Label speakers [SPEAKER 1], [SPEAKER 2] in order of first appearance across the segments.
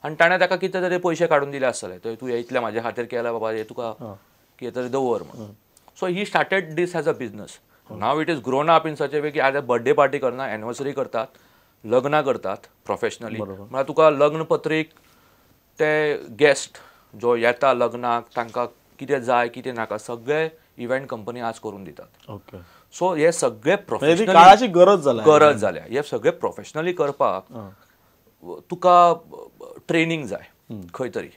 [SPEAKER 1] आनी ताणें ताका कितें तरी पयशे काडून दिले आसतले, तर तूं इतलें म्हाज्या खातीर केलां बाबा, हे तुका कितें तरी दवर म्हणून. So he started this as a business. Now it is grown up in such a way की आज बर्थडे पार्टी करना, एनिवर्सरी करतात, लग्नां करतात प्रोफेशनली. म्हळ्यार तुका लग्न पत्रीक ते गेस्ट जो येता लग्नाक तांकां कितें जाय कितें नाका सगळे इव्हेंट कंपनी आज करून दितात.
[SPEAKER 2] ओके.
[SPEAKER 1] सो हे सगळे प्रोफेशनली
[SPEAKER 2] काळाची गरज जाल्या,
[SPEAKER 1] गरज जाल्या. हे सगळे प्रोफेशनली करपाक तुका ट्रेनिंग जाय खंय तरी.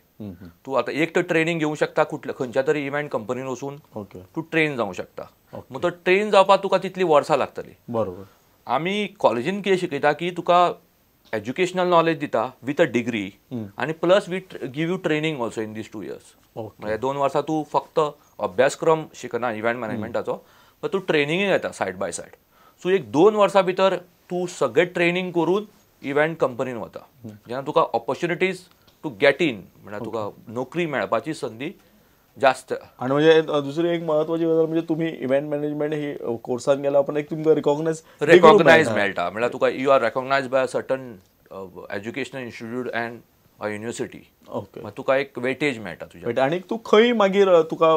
[SPEAKER 1] तूं आतां एक तर ट्रेनिंग घेवंक शकता कुठल्या खंयच्या तरी इव्हेंट कंपनीन वचून तूं ट्रेन जावंक शकता. मग तो ट्रेन जावपाक तुका तितली वर्सां लागतली.
[SPEAKER 2] बरोबर.
[SPEAKER 1] आमी कॉलेजीन कितें शिकयता की तुका एज्युकेशनल नॉलेज दिता विथ अ डिग्री आनी plus we give you training also in these 2 years. म्हळ्यार 2 वर्सां तूं फक्त अभ्यासक्रम शिकना इव्हेंट मॅनेजमेंटाचो, पण तूं ट्रेनिंगूय घेता सायड बाय सायड. सो एक 2 वर्सां भितर तूं सगळें ट्रेनिंग करून इव्हेंट कंपनीन वता, जेन्ना तुका ऑपॉर्च्युनिटीज टू गेट इन, म्हळ्यार तुका नोकरी मेळपाची संदी जास्त.
[SPEAKER 2] आणि म्हणजे दुसरी एक महत्वाची गजाल म्हणजे तुम्ही इव्हेंट मॅनेजमेंट ही कोर्सान गेला पण एक तुमकां रिकॉग्नायज
[SPEAKER 1] मेळटा. म्हळ्यार तुका you are recognise by a certain educational institute and a university.
[SPEAKER 2] Okay.
[SPEAKER 1] तुका एक वेटेज मेळटा तुज्या.
[SPEAKER 2] आनी तूं खंय मागीर तुका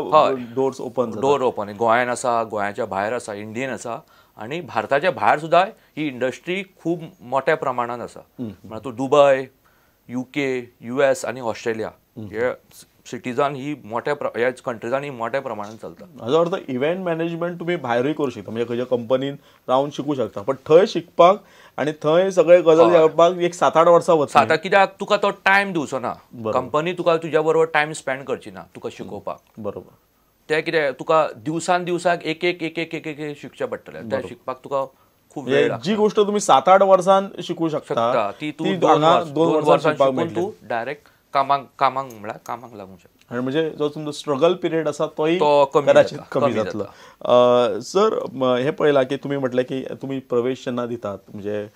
[SPEAKER 2] डोर्स ओपन,
[SPEAKER 1] डोर ओपन. गोंयान आसा, गोंयाच्या भायर आसा, इंडियन आसा आनी भारताच्या भायर सुद्दां ही इंडस्ट्री खूब मोठ्या प्रमाणान आसा. म्हळ्यार तूं दुबय, UK, US आनी ऑस्ट्रेलिया हे सिटीजान ही मोठ्या ह्या कंट्रीजान ही मोठ्या प्रमाणान चलता.
[SPEAKER 2] हाजो अर्थ इव्हेंट मॅनेजमेंट तुम्ही भायरूय करू शकता, म्हणजे खंयच्या कंपनीन रावन शिकू शकता, पण थंय शिकपाक आनी थंय सगळे गजाली करपाक एक 7-8 वर्सां वता.
[SPEAKER 1] 7 कित्याक तुका तो टायम दिवचो ना, कंपनी तुका तुज्या बरोबर टायम स्पेंड करची ना तुका शिकोवपाक.
[SPEAKER 2] बरोबर.
[SPEAKER 1] ते कितें तुका दिवसान दिवसाक एक एक एक एक एक एक शिकचें पडटलें, तें शिकपाक तुका खूब वेळ.
[SPEAKER 2] जी गोष्ट तुम्ही 7-8 वर्सां शिकू शकता
[SPEAKER 1] ती तूं 2 वर्सां शिकून तूं डायरेक्ट कामाक कामाक म्हळ्यार कामाक लागूंक शकता.
[SPEAKER 2] आनी म्हणजे जो तुमचो स्ट्रगल पिरियड आसा तोय
[SPEAKER 1] कदाचित
[SPEAKER 2] कमी जातलो. सर, हें पळयलां की तुमी म्हटलें की तुमी प्रवेश जेन्ना दितात म्हणजे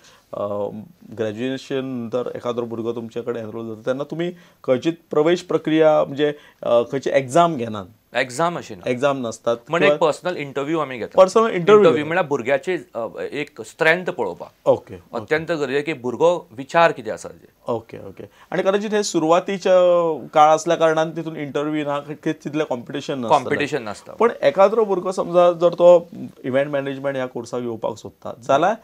[SPEAKER 2] ग्रॅज्युएशन नंतर एखादो भुरगो तुमचे कडेन एनरोल जाता तेन्ना तुमी खंयची प्रवेश प्रक्रिया म्हणजे खंयची एग्जाम घेनात?
[SPEAKER 1] एग्जाम अशी ना,
[SPEAKER 2] एग्जाम नासतात,
[SPEAKER 1] म्हणजे एक पर्सनल इंटरव्यू आमी घेतात.
[SPEAKER 2] पर्सनल इंटरव्यू
[SPEAKER 1] म्हळ्यार भुरग्याचे एक स्ट्रेंथ पळोवपाक.
[SPEAKER 2] ओके.
[SPEAKER 1] अत्यंत गरजेचें की भुरगो विचार कितें आसा.
[SPEAKER 2] Okay okay. आनी कदाचित हे सुरवातीच्या काळ असल्या कारणान तितून इंटरव्यू ना, तितलें कॉम्पिटिशन
[SPEAKER 1] कॉम्पिटिशन नासता.
[SPEAKER 2] पण एखादो भुरगो समजा जर तो इव्हेंट मॅनेजमेंट ह्या कोर्साक येवपाक सोदता जाल्यार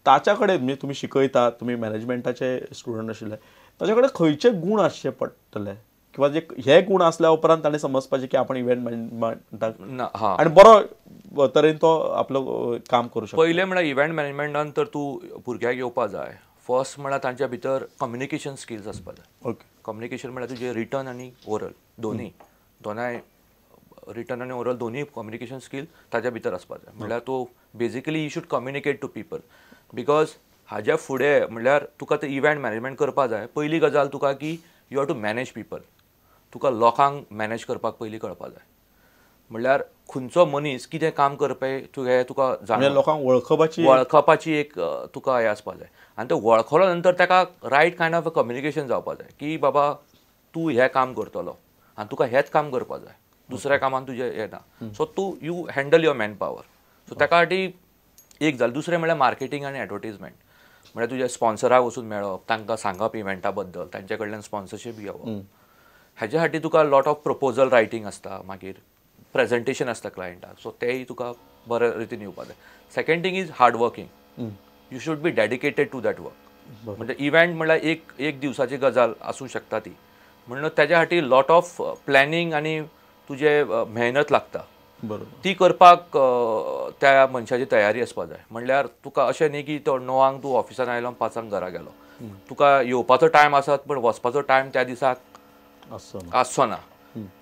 [SPEAKER 2] ताच्या कडेन म्हणजे तुमी शिकयतात, तुमी मॅनेजमेंटाचे स्टुडंट आशिल्ले, ताच्या कडेन खंयचे गूण आसचे पडटले किंवा जे हे गुण असल्या उपरांत ताणें समजपाचें की आपण इव्हेंट मॅनेजमेंटाक आनी बरो तरेन तो आपलो काम करू शकता?
[SPEAKER 1] पयलें म्हळ्यार इव्हेंट मॅनेजमेंटान तर तूं भुरग्याक येवपा जाय. फर्स्ट म्हळ्यार तांच्या भितर कम्युनिकेशन स्किल्स आसपा जाय.
[SPEAKER 2] ओके.
[SPEAKER 1] कम्युनिकेशन म्हळ्यार तुजें रिटर्न आनी ओरल दोन्ही, दोनाय रिटर्न आनी ओरल दोन्ही कम्युनिकेशन स्किल ताच्या भितर आसपा जाय. म्हळ्यार तूं basically you should communicate to people, because हाज्या फुडें म्हळ्यार तुका ते इव्हेंट मॅनेजमेंट करपा जाय. पयली गजाल तुका की you have to manage people, तुका लोकांक मॅनेज करपाक पयलीं कळपा जाय. म्हणल्यार खंयचो मनीस कितें काम करपी तुवें तुका
[SPEAKER 2] जाण, लोकांक
[SPEAKER 1] वळखपाची एक तुका हें आसपा जाय. आनी तो वळखलो नंतर ताका रायट कायंड ऑफ कम्युनिकेशन जावपा जाय की बाबा तूं हें काम करतलो आनी तुका हेंच काम करपा जाय, दुसऱ्या कामान तुजें हें ना. सो तूं you handle your man power. So ताका खातीर एक जालें. दुसरें म्हणल्यार मार्केटींग आनी एडवर्टीजमेंट, म्हळ्यार तुज्या स्पॉन्सराक वचून मेळप, तांकां सांगप इव्हेंटा बद्दल, तांचे कडल्यान स्पॉन्सरशीप घेवप. हाजे खातीर तुका लॉट ऑफ प्रपोजल रायटींग आसता, मागीर प्रेजेंटेशन आसता क्लायंटाक, सो तेय तुका बरे रितीन येवपा जाय. Second thing is hard working, you should be dedicated to that work. म्हणजे इव्हेंट म्हणल्यार एक एक दिवसाची गजाल आसूं शकता ती, म्हणून ताज्या खातीर लॉट ऑफ प्लॅनिंग आनी तुजें मेहनत लागता.
[SPEAKER 2] बरोबर.
[SPEAKER 1] ती करपाक त्या मनशाची तयारी आसपा जाय. म्हणल्यार तुका अशें न्ही की तो 9 तूं ऑफिसान आयलो 5 घरा गेलो, तुका येवपाचो टायम आसत पण वचपाचो टायम त्या दिसाक आसचो ना,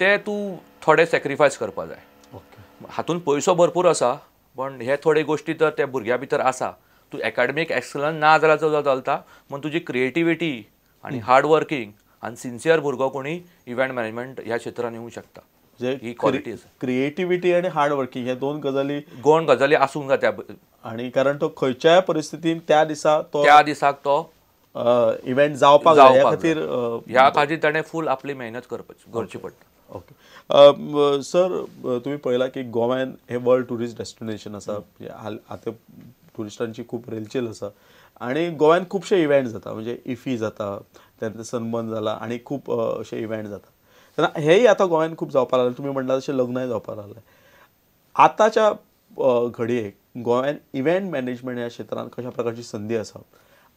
[SPEAKER 1] ते तूं थोडे सॅक्रिफायस करपा जाय. हातून पयसो भरपूर आसा पण हे थोडे गोश्टी तर त्या भुरग्या भितर आसा. तूं एकाडेमीक एक्सलन्स ना जाल्यार सुद्दां चलता, पूण तुजी क्रिएटिविटी आनी हार्ड वर्किंग आनी सिन्सियर भुरगो कोणी इव्हेंट मॅनेजमेंट ह्या क्षेत्रान येवंक शकता. ही क्वालिटी आसा.
[SPEAKER 2] क्रिएटिविटी आनी हार्ड वर्किंग हे दोन गजाली
[SPEAKER 1] आसूंक जाय त्या,
[SPEAKER 2] आनी कारण तो खंयच्याय परिस्थितीन त्या दिसा तो
[SPEAKER 1] त्या दिसाक तो
[SPEAKER 2] इव्हेंट जावपाक जाय, ह्या
[SPEAKER 1] खातीर ताणें फूल आपली मेहनत करची पडटा.
[SPEAKER 2] ओके सर, तुम्ही पळयला की गोव्यान हे वर्ल्ड टुरिस्ट डेस्टिनेशन आसा, आतां टुरिस्टांची खूब रेलचेल आसा आनी गोव्यान खुबशे इव्हेंट जाता, म्हणजे इफी जाता, तेन्ना सनबर्न जाला आनी खूब अशे इव्हेंट जातात. तेन्ना हेय आतां गोंयांत खूब जावपाक लागलें, तुमी म्हणटा तशें लग्नाय जावपाक लागलें. आतांच्या घडयेक गोंयांत इव्हेंट मॅनेजमेंट ह्या क्षेत्रांत कशा प्रकारची संदी आसा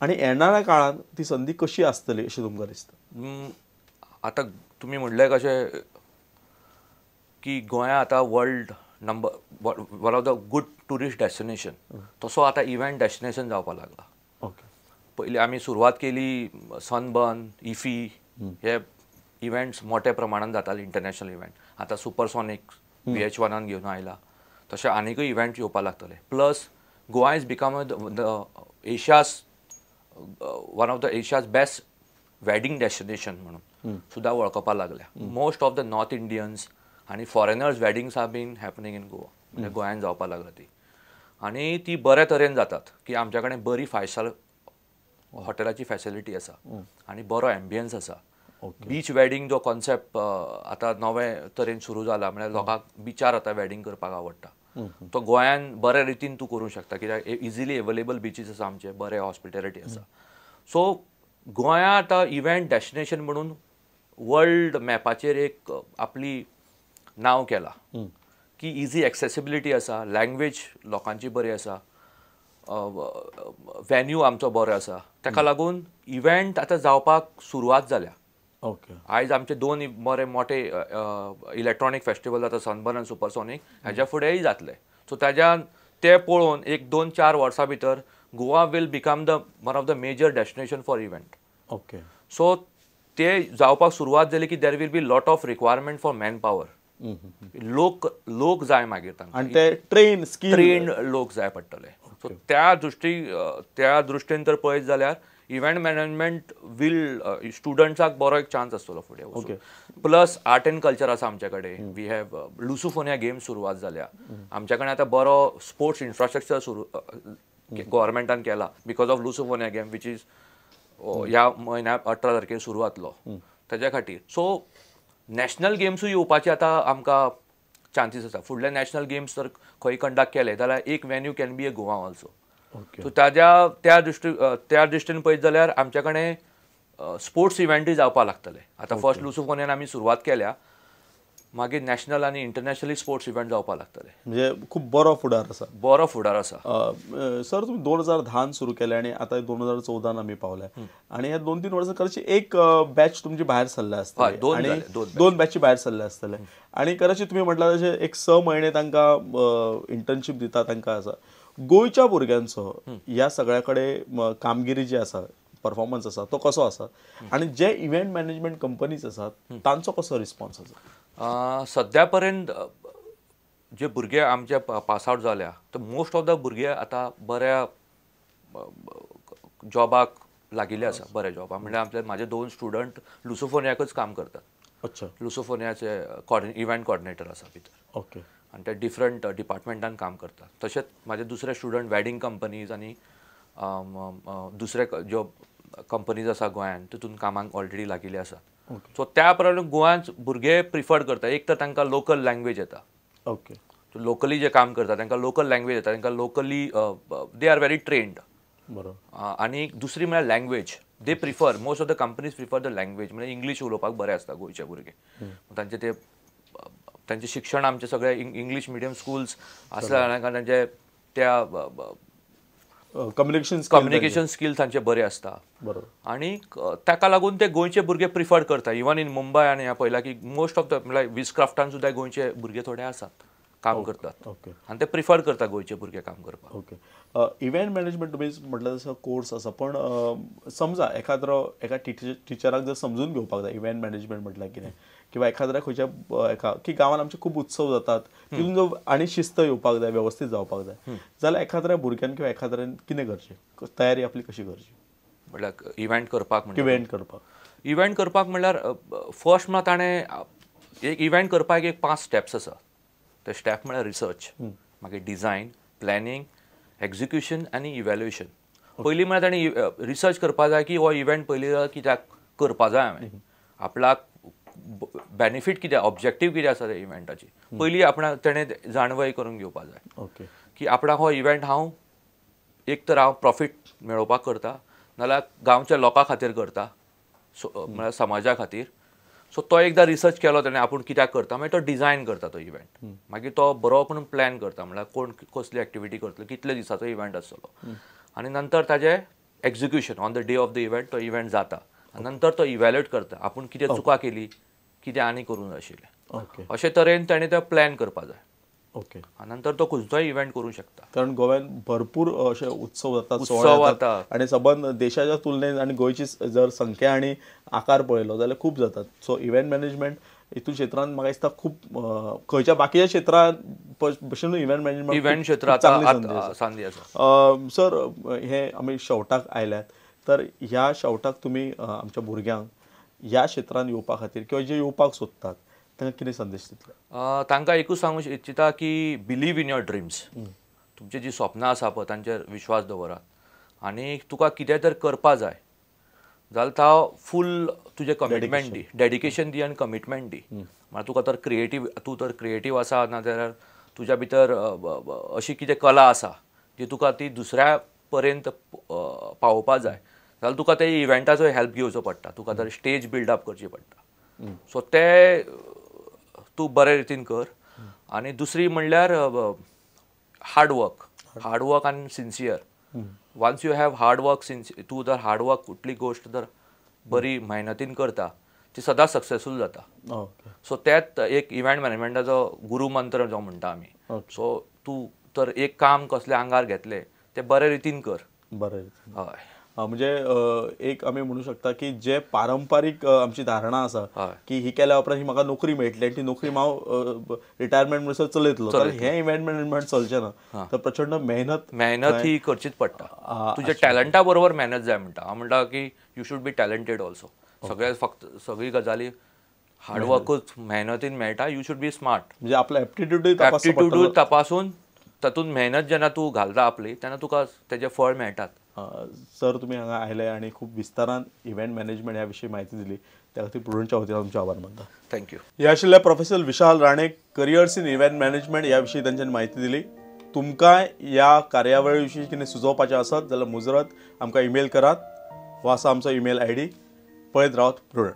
[SPEAKER 2] आनी येणाऱ्या काळांत ती संदी कशी आसतली अशें तुमकां दिसता?
[SPEAKER 1] आतां तुमी म्हणलें कशें की गोंया आतां world number one of the good tourist destination, तसो आतां इव्हेंट डेस्टिनेशन जावपाक लागला.
[SPEAKER 2] ओके,
[SPEAKER 1] पयलीं आमी सुरवात केली सनबर्न, इफी हे इव्हेंट्स मोठ्या प्रमाणान जाताले, इंटरनॅशनल इव्हेंट. आतां सुपरसॉनीक VH1 घेवन आयला, तशें आनीकूय इव्हेंट येवपाक लागतले. Plus Goa is become the Asia's one of the Asia's best wedding destination म्हणून सुद्दां वळखपाक लागल्या. Most of the North Indians आनी foreigners weddings are been happening in Goa, म्हणजे गोंयान जावपाक लागला ती, आनी ती बऱ्या तरेन जातात की आमच्या कडेन बरी 5 स्टार हॉटेलाची फॅसिलिटी आसा आनी बरो एम्बियन्स आसा. बीच वेडिंग जो कॉन्सेप्ट आतां नवे तरेन सुरू जाला, म्हळ्यार लोकांक बिचार आतां वेडिंग करपाक आवडटा, तो गोंयान बऱ्या रितीन तूं करूंक शकता कित्याक इजिली अवेलेबल बिचीस आसा आमचे, बरे हॉस्पिटॅलिटी आसा. सो गोंया आतां इव्हेंट डेस्टिनेशन म्हणून वर्ल्ड मॅपाचेर एक आपली नांव केलां की इजी एक्सेसिबिलिटी आसा, लँग्वेज लोकांची बरी आसा, व्हेन्यू आमचो बरो आसा, ताका लागून इव्हेंट आतां जावपाक सुरवात जाल्या.
[SPEAKER 2] ओके,
[SPEAKER 1] आयज आमचे 2 बरे मोठे इलेक्ट्रॉनीक फेस्टिवल जाता, सनबर्न आनी सुपरसॉनीक, हाज्या फुडेंय जातले. सो ताज्यान ते पळोवन 1 2 4 वर्सां भितर Goa will become the one of the major destination for event.
[SPEAKER 2] Okay,
[SPEAKER 1] so ते जावपाक सुरवात जाली की there will be lot of requirement for man power. लोक लोक जाय मागीर तांकां,
[SPEAKER 2] आनी ते ट्रेन स्किल
[SPEAKER 1] ट्रेन्ड लोक जाय पडटले. सो त्या दृश्टीन तर पळयत जाल्यार इव्हेंट मॅनेजमेंट वील स्टुडंट्साक बरो एक चान्स आसतलो फुडें वचून. प्लस आर्ट एंड कल्चर आसा आमचे कडेन, we have Lusofonia games सुरवात जाल्या आमच्या कडेन, आतां बरो स्पोर्ट्स इन्फ्रास्ट्रक्चर सुरू गव्हर्मेंटान केला because of Lusofonia game which is ह्या म्हयन्या 18 तारखेर सुरू जातलो ताज्या खातीर. सो नॅशनल गेम्सूय येवपाचे आतां आमकां चान्सीस आसा. फुडले नॅशनल गेम्स जर खंय कंडक्ट केले जाल्यार एक venue can be a Goa also. So ताज्या त्या दृश्टीन पळयत जाल्यार आमच्या कडेन स्पोर्ट्स इव्हेंटूय जावपाक लागतले. आतां फर्स्ट लुसोफोनियान आमी सुरवात केल्या, मागीर नॅशनल आनी इंटरनॅशनली स्पोर्ट्स इव्हेंट जावपाक लागतले.
[SPEAKER 2] म्हणजे खूब बरो फुडार आसा,
[SPEAKER 1] बरो फुडार आसा.
[SPEAKER 2] सर, तुमी 2010 सुरू केले आनी आतां 2014 आमी पावले आनी ह्या 2-3 वर्सां कदाचित एक बॅच तुमची भायर सरल्या आसतली, दोन बॅची भायर सरले आसतले. आनी कदाचित तुमी म्हटलां तशें एक 6 म्हयने तांकां इंटर्नशीप दिता, तांकां आसा. गोंयच्या भुरग्यांचो ह्या सगळ्या कडेन कामगिरी जी आसा, परफॉर्मन्स आसा तो कसो आसा आनी जे इव्हेंट मॅनेजमेंट कंपनीज आसात तांचो कसो रिस्पॉन्स आसा?
[SPEAKER 1] सद्या पर्यंत जे भुरगे आमचे पास आवट जाल्या तर मोस्ट ऑफ the भुरगे आतां बऱ्या जॉबाक लागिल्ले आसा, बऱ्या जॉबाक. म्हणल्यार आमचे म्हाजे 2 स्टुडंट लुसोफोनियाकच काम करतात.
[SPEAKER 2] अच्छा,
[SPEAKER 1] लुसोफोनियाचे इव्हेंट कॉर्डिनेटर आसा भितर.
[SPEAKER 2] ओके,
[SPEAKER 1] आनी ते डिफरंट डिपार्टमेंटान काम करतात. तशेंच म्हाजे दुसरे स्टुडंट वेडिंग कंपनीज आनी दुसरे ज्यो कंपनीज आसा गोंयांत तितून कामाक ऑलरेडी लागिल्ले आसा. सो त्या प्रमाणे गोंयांत भुरगे प्रिफर करता. एक तर तांकां लोकल लँग्वेज येता.
[SPEAKER 2] ओके,
[SPEAKER 1] लोकली जे काम करता तांकां लोकल लँग्वेज येता, तांकां locally they are very trained.
[SPEAKER 2] बरोबर.
[SPEAKER 1] आनी दुसरी म्हळ्यार language they prefer, most of the companies prefer the language. म्हणजे इंग्लीश उलोवपाक बरें आसता गोंयचे भुरगे, तांचे ते तांचें शिक्षण आमचें सगळें इंग्लीश मिडियम स्कूल्स आसल्या कारणान तांचे त्या कम्युनिकेशन स्किल्स तांचे बरे आसता.
[SPEAKER 2] बरोबर.
[SPEAKER 1] आनी ताका लागून ते गोंयचे भुरगे प्रिफर करता. इवन इन मुंबय आनी ह्या पळयलां की मोस्ट ऑफ the म्हळ्यार विजक्राफ्टान सुद्दां गोंयचे भुरगे थोडे आसात काम करतात.
[SPEAKER 2] ओके,
[SPEAKER 1] आनी ते प्रिफर करता गोंयचे भुरगे काम करपाक.
[SPEAKER 2] ओके, इव्हेंट मॅनेजमेंट तुमी म्हटल्यार तसो कोर्स आसा, पण समजा एखाद्रो एका टिचराक जर समजून घेवपाक जाय इव्हेंट मॅनेजमेंट म्हटल्यार कितें, किंवा एखाद्या खंयच्या एका की गांवांत आमचे खूब उत्सव जातात तितून जो आनी शिस्त येवपाक जाय, वेवस्थीत जावपाक जाय, जाल्यार एखाद्या भुरग्यान किंवा एखाद्यान कितें करचें, तयारी आपली कशी करची
[SPEAKER 1] म्हटल्यार इव्हेंट करपाक? इव्हेंट करपाक म्हणल्यार फर्स्ट म्हळ्यार ताणें एक इव्हेंट करपाक एक 5 स्टेप्स आसा. ते स्टेप म्हळ्यार रिसर्च, मागीर डिझायन, प्लॅनिंग, एक्झिक्युशन आनी इव्हॅल्युएशन. पयलीं म्हळ्यार ताणें रिसर्च करपाक जाय की हो इव्हेंट पयलीं कित्याक करपाक जाय हांवें, आपल्याक बेनिफीट कितें, ऑब्जेक्टीव कितें आसा त्या इव्हेंटाची, पयलीं आपणाक तेणें जाणवय करून घेवपाक जाय.
[SPEAKER 2] ओके,
[SPEAKER 1] की आपणाक हो इव्हेंट हांव एक तर हांव प्रॉफीट मेळोवपाक करता, नाल्यार गांवच्या लोकां खातीर करता, म्हळ्यार समाजा खातीर. सो तो एकदां रिसर्च केलो तेणें आपूण कित्याक करता, मागीर तो डिजायन करता तो इव्हेंट, मागीर तो बरो करून प्लॅन करता, म्हळ्यार कोण कसली एक्टिविटी करतलो, कितले दिसाचो इव्हेंट आसतलो, आनी नंतर ताजें execution on the day of the event तो इव्हेंट जाता. आनी नंतर तो इव्हॅल्युएट करता आपूण कितें चुका केली, कितें आनी करूंक जाय आशिल्लें. अशे तरेन ताणें तो प्लॅन करपा जाय.
[SPEAKER 2] ओके,
[SPEAKER 1] नंतर तो खंयचोय इव्हेंट करूं शकता.
[SPEAKER 2] कारण गोव्यान भरपूर अशे उत्सव जातात, सुवाळे जातात आनी सबंद देशाच्या तुलनेन आनी गोंयची जर संख्या आनी आकार पळयलो जाल्यार खूब जातात. सो इव्हेंट मॅनेजमेंट हितून क्षेत्रांत म्हाका दिसता खूब खंयच्या बाकीच्या क्षेत्रां भशेन इव्हेंट मॅनेजमेंट इव्हेंट
[SPEAKER 1] क्षेत्रांत संदी आसा.
[SPEAKER 2] सर, हे आमी शेवटाक आयल्यात, तर ह्या शेवटाक तुमी आमच्या भुरग्यांक ह्या क्षेत्रांत येवपा खातीर किंवा जे येवपाक सोदतात तांकां कितें संदेश दितले?
[SPEAKER 1] तांकां एकूच सांगूंक इच्छिता की बिलीव इन your dreams. तुमची जी स्वप्नां आसा पळय तांचेर विश्वास दवरात आनी तुका कितें तर करपा जाय जाल्यार तो फूल तुजें कमिटमेंट दी, डेडिकेशन दी आनी कमिटमेंट दी. म्हळ्यार तुका तर क्रिएटीव, तूं तर क्रिएटीव आसा ना जाल्यार तुज्या भितर अशी कितें कला आसा जी तुका ती दुसऱ्या पर्यंत पावोवपा जाय जाल्यार तुका ते इव्हेंटाचो हेल्प घेवचो पडटा, तुका तर स्टेज बिल्डअप करची पडटा. सो ते तूं बरे रितीन कर. आनी दुसरी म्हणल्यार हार्डवर्क, हार्डवर्क आनी sincere. Once you have hard work, sincere, तूं जर हार्डवर्क कुठली गोश्ट जर बरी मेहनतीन करता ती सदांच सक्सेसफूल जाता. सो त्यात एक इव्हेंट मॅनेजमेंटाचो गुरू मंत्र जो म्हणटा आमी, सो तूं तर एक काम कसलें आंगार घेतलें तें बरे रितीन कर.
[SPEAKER 2] बरे रितीन,
[SPEAKER 1] हय.
[SPEAKER 2] म्हणजे एक आमी म्हणू शकता की जे पारंपारीक आमची धारणा आसा की ही केल्या उपरांत ही म्हाका नोकरी मेळटली आनी ती नोकरी हांव रिटायरमेंट म्हणसर चलयतलो, तर हें इव्हेंट मॅनेजमेंट चलचें ना. तर प्रचंड मेहनत,
[SPEAKER 1] मेहनत ही करचीच पडटा. तुज्या टॅलंटा बरोबर मेहनत जाय म्हणटा. हांव म्हणटा की you should be talented also. सगळे फक्त सगळी गजाली हार्डवर्कूच मेहनतीन मेळटा. You should be smart,
[SPEAKER 2] म्हणजे आपलो एप्टिट्यूडूय
[SPEAKER 1] एप्टिट्यूडूय तपासून तातूंत मेहनत जेन्ना तूं घालता आपली तेन्ना तुका तेजें फळ मेळटात.
[SPEAKER 2] सर, तुमी हांगा आयले आनी खूब विस्तारान इव्हेंट मॅनेजमेंट ह्या विशीं म्हायती दिली, त्या खातीर प्रुडंटच्या वतीन तुमचे आभार मानता.
[SPEAKER 1] Thank you.
[SPEAKER 2] हे आशिल्ले professor Vishal Rane, careers in event management ह्या विशीं तांच्यानी म्हायती दिली. तुमकां ह्या कार्यावळी विशीं कितें सुचोवपाचें आसत जाल्यार मुजरत आमकां ईमेल करात. हो आसा आमचो ईमेल ID. पळयत रावत प्रुडंट.